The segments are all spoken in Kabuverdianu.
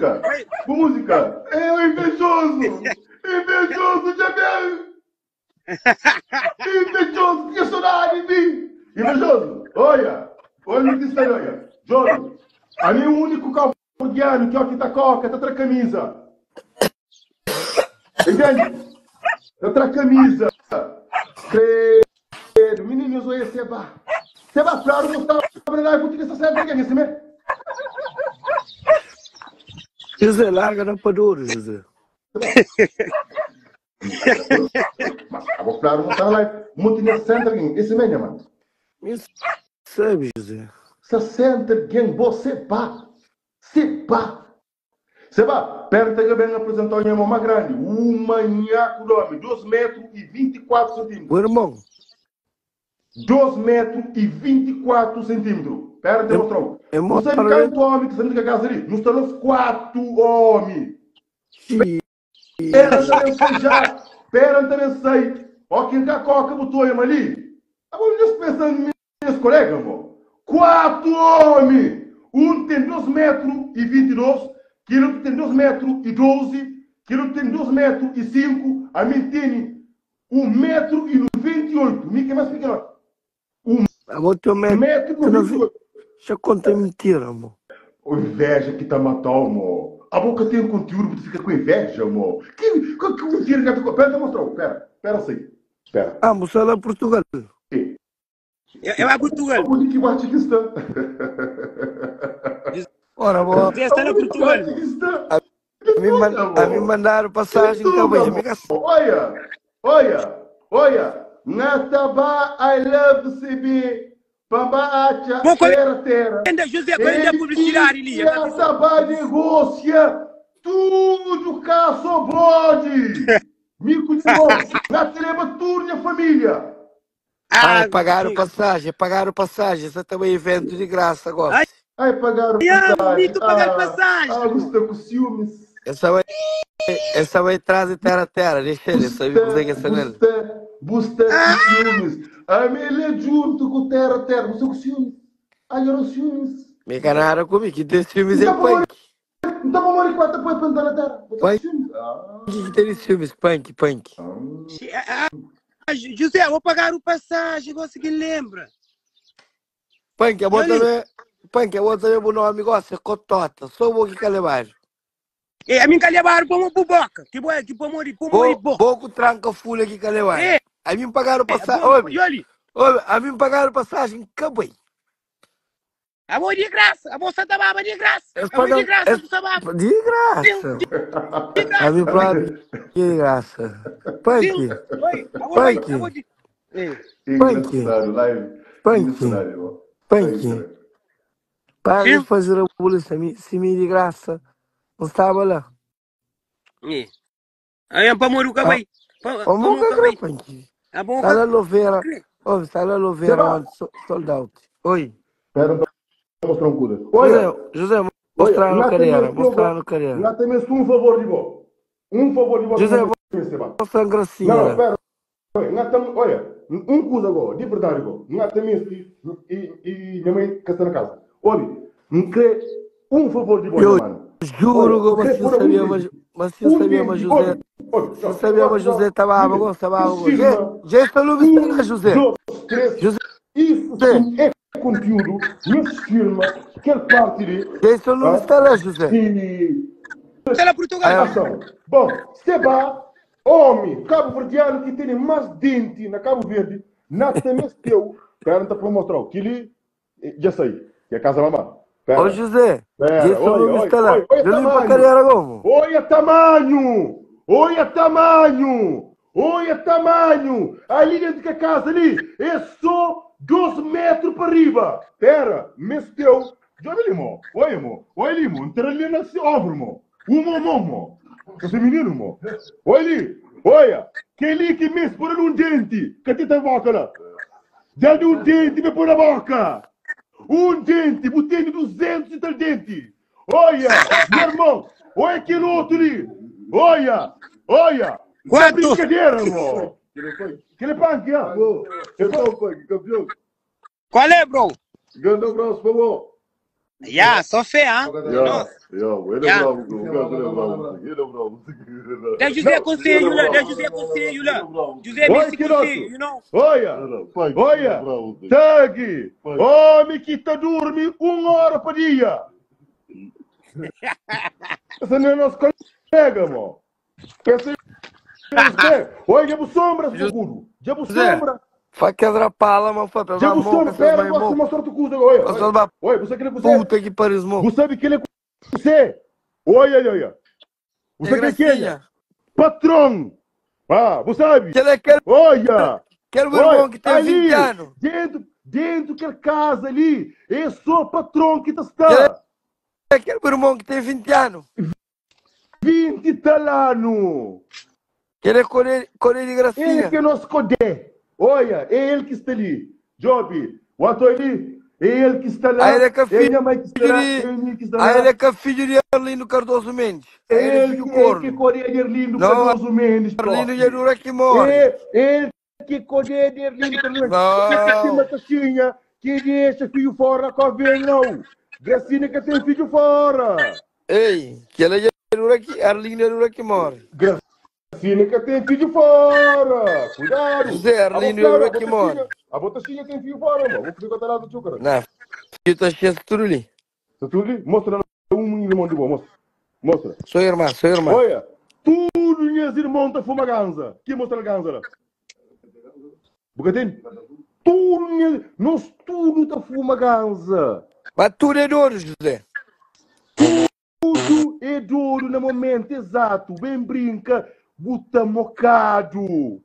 música, bu música. É o invejoso, invejoso, Jabel. Invejoso, tinha saudade de mim. Invejoso, olha, olha o que está olha. Johnny, a mim o único cabo-verdiano que é o que tá coca, tá tra camisa. Entende? Tá tra camisa. Credo, menino, eu sou seba. Seba, claro, não estava na live, tinha 60 alguém, esse mesmo. José, larga na padura, José. Mas, vou claro, não estava na live, não tinha 60 alguém, esse mesmo, mano. Me sabe, José. 60 alguém, você pá. Seba. Seba, perto que bem apresentou a minha irmã mais grande, um manhaco de homem, 2 metros e 24 centímetros. O irmão. 2 metros e 24 centímetros. Pera, te mostrou. É Não sabe quanto homem que está na casa ali. Nós estamos quatro homens. Pera também sei já. Pera também sei. Ó, quem cá coca botou ele ali. Agora eu pensando meus colegas, amor. Quatro homens. Um tem 2 metros e 22, que outro tem 2 metros e 12, que outro tem 2 metros e 5, a mim tem 1 metro e 98. Mi que é mais pequeno. 1 Amor, teu metro e 98. Já conta mentira, amor. O inveja que tá matando, amor. A boca tem conteúdo, você fica com inveja, amor. Que, que, que mentira que tá... Pera, mostrou. Pera, pera, sei. Pera. Ah, moça lá Portugal. Sim. É lá Portugal. Onde que bate que está? Ora, boa. Você está na Portugal. A mim mandaram passagem, acabei. Olha, olha, olha. Natabá, I love CB. Pamba acha, terra, terra. José, qual é a publicidade ali? Natabá negocia tudo caso bode. Mico de bom. Nataleba, tudo minha família. Ah, pagaram passagem, pagaram passagem. Isso também é evento de graça agora. Ai, Ai pagaram passagem. Mito, pagaram passagem. Ah, você com ciúmes. Essa vai trazer terra terra, deixa ele, sabe como é que é essa nele. Você com ciúmes. A mim junto com terra terra, você com ciúmes. Ai, eu não ciúmes. Me canaram comigo, que tem ciúmes é punk. Então vamos morrer quatro depois para entrar na terra. Punk. Que tem ciúmes, punk, punk. José, vou pagar o passagem, você que lembra. Punk, eu vou também. Punk, eu vou também o nome, gosta, cotota. Só vou que calebar. É, a mim calebar, como buboca. Que boa, que bom morrer, bom morrer, bom. Pouco tranca folha que calebar. É. A mim pagaram passagem. Olha, a mim pagaram passagem, acabei. A boa de graça, a bolsa da baba de graça. A boa de graça, a baba. De graça. De graça. A mim pagaram de graça. Punk. Punk. Punk. Punk. Punk. Para de fazer a polícia, se me de graça, não estava lá. Aí é para Moruca, vai. Vamos cá, Punk. Está lá Louveira. Está lá Louveira, sold out. Oi. Pera, mostrar um cuda. Olha, José, mostrar no carreira, mostrar no carreira. Lá também um favor de bom. Um favor de bom. José, mostrar gracinha. Não, pera. Olha, um cuda agora, de verdade agora. Lá também e e minha mãe que está na casa. Olha, me crê um favor de bom, mano. Juro que você sabia, mas mas eu sabia, mas José. Você sabia, mas José estava água, estava água. Já está no José. José. Isso é conteúdo, nos firma, quer parte de. Isso não está lá, José. E. Está lá Portugal. Bom, Seba, homem cabo-verdiano que tem mais dente na Cabo Verde, na teu, pergunta para mostrar que ele. Já sei, que é casa mamá. Ô José, isso não está lá. Eu Olha tamanho! Olha tamanho! Olha tamanho! Ali dentro da casa ali é só 12 metros para riba. Pera, mas teu. Já vi, irmão. Olha, irmão. Olha, irmão. Entra ali nesse ombro, irmão. Um irmão, irmão. Esse menino, irmão. Olha ali. Olha. Aquele que me por um dente. Que tem na boca lá. Dá-lhe um dente, me põe na boca. Um dente. Botei 200 e tal dente. Olha, meu irmão. Olha aquele outro ali. Olha. Olha. Quanto? Brincadeira, irmão. Aquele punk, ó. Então, punk, campeão. Qual é, bro? Grande abraço, por favor. Ya, só fé, ah? Ya, Nossa. ya, ele é Ya. bravo, o gajo ele é bravo, ele é bravo. Dá José Não, conselho ele é lá, dá bravo. José conselho Ele é lá. bravo. José Oi, Messi Quiroto. conselho, you know? Olha, Pai, olha, bravo. Tag, Pai. homem que tá dorme uma hora por dia. Esse não é nosso colega, mano. Esse é nosso colega. Olha, já sombra, seguro. Já José. sombra. Fa quebra pala, mano. Fa Já pela sombra. moca, seus Pera, mais gosto de moca. mostrar tu cusa. Olha, Vocês olha. vai Olha, você quer você? puta que pariu, mo. Você sabe que ele é você? Olha, olha, olha. Você É quer quem? gracinha. Patrão. Ah, você sabe? Que ele é aquele, Olha. aquele meu irmão Olha, que tem 20 ali, anos. dentro daquela casa ali, é só patrão que tá Que ele está. é aquele meu irmão que tem 20 anos. 20 talano. Que ele é cone de Ele gracinha. que é nosso codé. Olha, é ele que está ali. Job, o ator ali, é ele que está lá. Aí ele é que é É minha mãe que está lá. filho de- É ele que está Aí lá. ele é que é filho de Arlindo Cardoso Mendes. É Aí ele é ele filho que é que corno. codé de Arlindo Não, Cardoso Mendes. Arlindo próprio. já dura que morre. É ele que codé de Arlindo Cardoso Mendes. Tem Não. uma caixinha que deixa filho fora, com vem não. Gracinha que tem filho fora. Ei, que ele já dura que Arlindo já dura que morre. Gracinha que tem filho fora. Cuidado. José Arlindo A já dura botacinha- que morre. A botacinha tem filho fora, mano. Vou fazer contar lá do tio, cara. Não, filho tá cheio de tudo ali. Tá tudo ali? Mostra lá um irmão de boa, mostra. Mostra. Sou irmã, sou irmã. Olha, tudo meus irmãos tá fuma ganza. Que mostra a ganza lá? Bucatinho? Tudo, minha... nós tudo tá fuma ganza. Mas tudo é duro, José. Tudo é duro no momento exato. Bem brinca, buta mocado.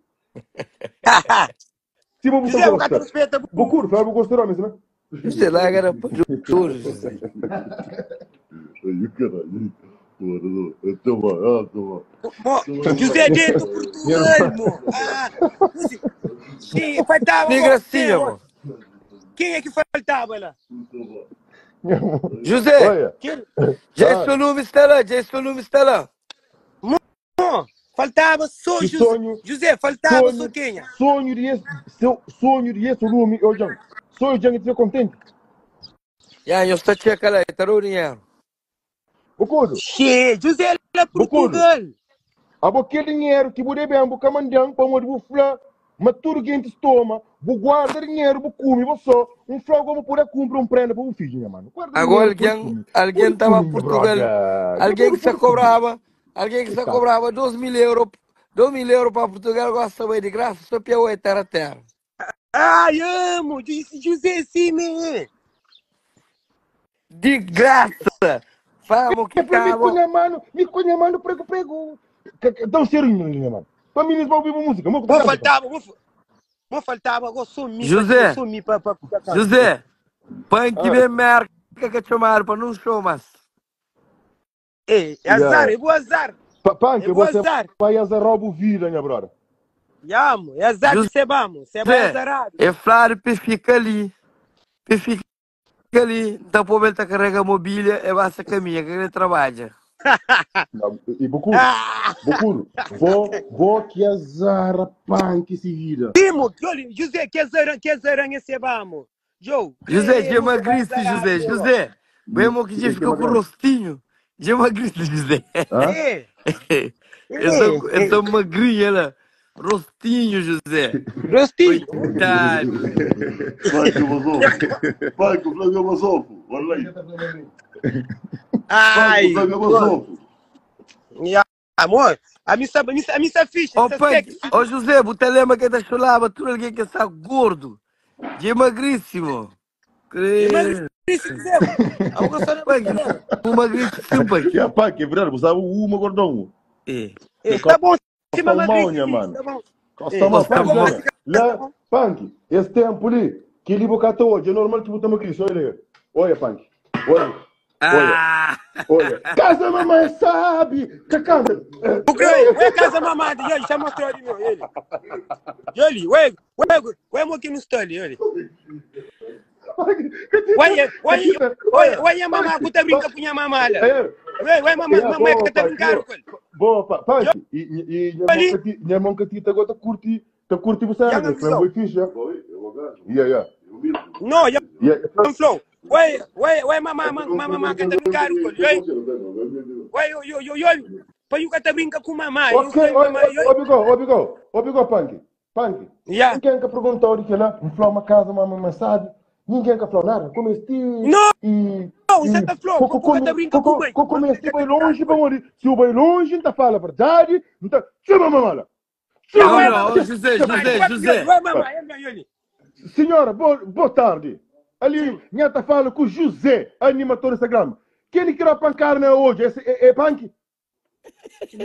Se você José, o cara gosta. respeita. Bocuro, fala gosta homem, né? José lá era duro, José. Ai, caralho. Porra, eu tô mal, eu tô mal. Mo, José dentro de Portugal, mo. Ah, sim, faltava. Nem mo. gracinha, Quem, mo. Quem é que faltava lá? José, Olha, Quem? Jason Lume está lá, Jason Lume está lá. Mo, faltava só Que José. sonho. José, faltava Sonho. só quem? sonho de esse, seu sonho de esse lume, eu já, sonho de gente contente. Já, eu estou checa lá, está o dinheiro. Bocuro, Che, José lá Bocuro. Portugal. a aquele dinheiro que você bem, bu camandão, para onde bu flá, mas tudo que a gente toma, bu guarda dinheiro, bu come, bu só, um flá como poder comprar um prenda para o filho, né, mano? Guarda Agora dinheiro, alguém, pode comer. alguém Pode estava comer, em Portugal, brother. alguém que Pode se comer. cobrava, alguém que se Coitado. cobrava 2 mil euros, 2 mil euros para Portugal, gosta bem de graça, só piau é terra terra. Ai, amo. Disse José, sim, man. De graça! Vamos que É para mim, acaba. cunha mano, me cunha mano, prego, prego. Dá um cheirinho, minha mano. Para mim, eles vão ouvir música. Mo faltava, mo, mo faltava, agora sumi, José. sumi para para José, punk Ah. bem merca que chamaram para não show, mas. Ei, é azar, é bom azar. Punk, É bom você azar. vai azar roubo vida, minha brother. Yamo, é azar de José. sebamos, seba é azarado. É flávio para fica ali. Para fica ali. Então, o povo ele tá carrega mobília, é basta caminha, que ele trabalha. Não, E Bocuro, Ah, Bocuro, vou que azar, punk, seguida. Timo, olha, José, que azar, que azar é sebamos. Joe. José, eh, de emagrece, seba José, azarado, José. Mesmo que já ficou com o rostinho. De emagrece, José. Hã? É, Eu sou magrinha lá. Rostinho, José. Rostinho. Coitado. Vai que eu vou Vai que o Flávio Mazofo. Olha aí. Vai Ai, que o Flávio Mazofo. ya, amor, a missa, a missa, a missa ficha, Ô, essa pai, sexy. ô José, você lembra que tá chulava tudo alguém que está gordo. De magríssimo. Cre... Emagrece, José. Agora só Pai, o magríssimo, pai. Que pá, que é verdade, você sabe uma gordão. É. Eh, Tá bom, se Costa emagrece, mal, minha mano. tá bom. Costa Eh, mal, Costa punk, mal. olha. Lá, punk, esse tempo ali, que ele bocata hoje, é normal que botamos aqui, olha aí. Olha, punk. Olha, Ah! olha. Casa mamãe sabe, que casa. O que? Ué, casa mamada, ele já mostrou ali, meu, ele. Ele, ué, ué, ué, mo aqui no está ali, ele. Ué, ué, ué, ué, a mamá, que tá brinca com a mamá lá. É, Ué, ué, mamá, mamãe que tá brincando com ele. Boa, pá, punk. E minha mão que ti agora tá curti, tá curti você, Já né? não Foi muito fixe, já. Eu agarro. Yeah, yeah. Eu mesmo. Não, já Yeah. flow. Ué, ué, ué, mamá, mamá, mamá, que tá brincando com ele. Ué, yo, yo, yo, yo, pa you tá brinca com mamá. Eu Ok, sei, mamá, yo. obigo, obigo, obigo, Panky. Panky. Yeah. Ninguém que perguntou de que lá, me falou uma casa, uma mamãe sabe. Ninguém que falou nada. Comecei Não, e você tá falando, como tá brinca com mãe. Comecei bem longe, para morrer. Se eu bem longe, não tá fala a verdade, não tá. Chama mamá lá. Chama Não, não, José, José, José. Ué, mamá, eu, eu, Senhora, boa tarde. Ali, minha tá fala com o José, animador do Instagram. Quem ele quer pancar na hoje? Esse é Panky?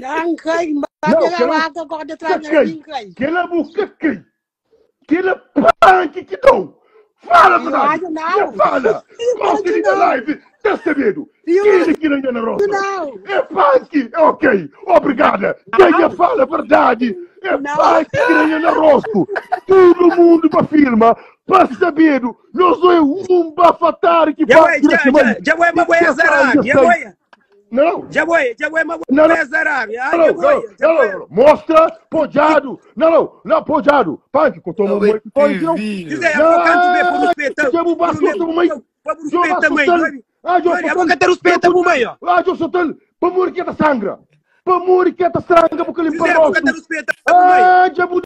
Não, cai, Não, mas que ela não- agora atrás Que de mim, cai. Que ela busca quem? Que ela panque que dão. Fala, Eu verdade. acho não. Já fala. Gosta de não. live. Tá sabendo. Eu Quem ele que não na roça? Não. É punk. É ok. Obrigada. Quem já fala a verdade. É Não. punk que não na rosto. Todo mundo para firma. Para saber. Nós somos um bafatar que Já vai, já, já, já vai, mamá, é zarabe, já vai. Não. Já vai, já vai, mamá, Não, não. é zarabe. Ah, Não, já não, vai, não, já não, vai. não. Mostra, pojado. Não, não, não, pojado. Punk, cortou Não, uma mãe. Punk, não. José, a boca do bem, por respeito. Já vou baixar o mãe. Por respeito, mãe. Ah, eu Olha, a boca te respeita, mãe, ó. Ah, eu sou tal. Para morrer que é sangra. Para morrer que é sangra, porque ele José, a boca te respeita, mãe. Ah, já vou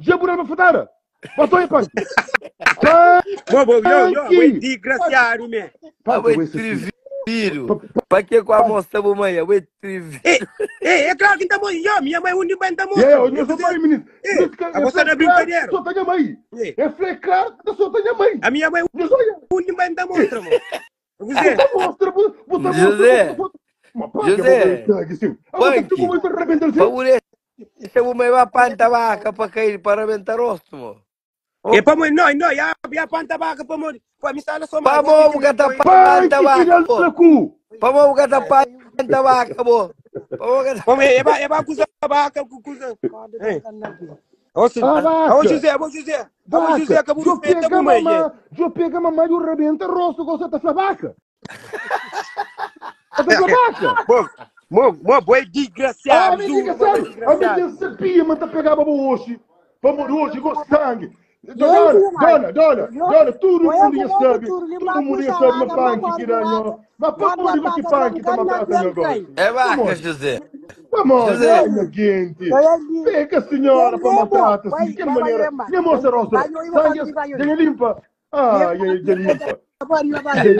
já vou na fatara. Botou aí, punk. Bom, bom, yo, yo, Panky. ué, desgraciado, man. Oi, triviro. Pra que com a moça, mãe? Oi, triviro. Ei, ei, é claro que tá bom. Yo, minha mãe, onde vai tá bom. É, eu sou mãe, menino. Ei, a você não é brincadeira. Só tenho mãe. Ei. É falei, claro que só tenho mãe. A minha mãe, Eu sou onde vai tá mostra, mano. José, mostra, bota José. José. José. Favorece. Essa mãe vai para a vaca para cair, para arrebentar o rosto, mo. é pra mãe, não, não, ya, ya panta vaca pra mãe. Pô, me sala só Pa mo, gata panta vaca, po. Pa mo, gata panta vaca, bo. Pa mo, gata... Pô, é ba, é ba cusa vaca, cusa. Ei. Ô, Ah, vaca. ô, José, ô, José. Ô, José, acabou Eu de respeita, pego a mãe. mamã, eu pego a mamã e o rebenta o rosto com essa vaca. Essa vaca. Bom, bom, bom, boi Ah, desgraciado. me diga, sabe? A minha sabia, mas tá pegava hoje. Vamos hoje com sangue. Dona, dona, dona, dona, todo mundo já sabe. Todo mundo já sabe, mas punk que ganhou. Mas para que punk tá matando agora. É vaca, José. Vamos, José. olha, gente. Pega a senhora para matar, assim, de que maneira. Minha moça, rosto. Sangue, limpa. Ah, já limpa. Vai, vai.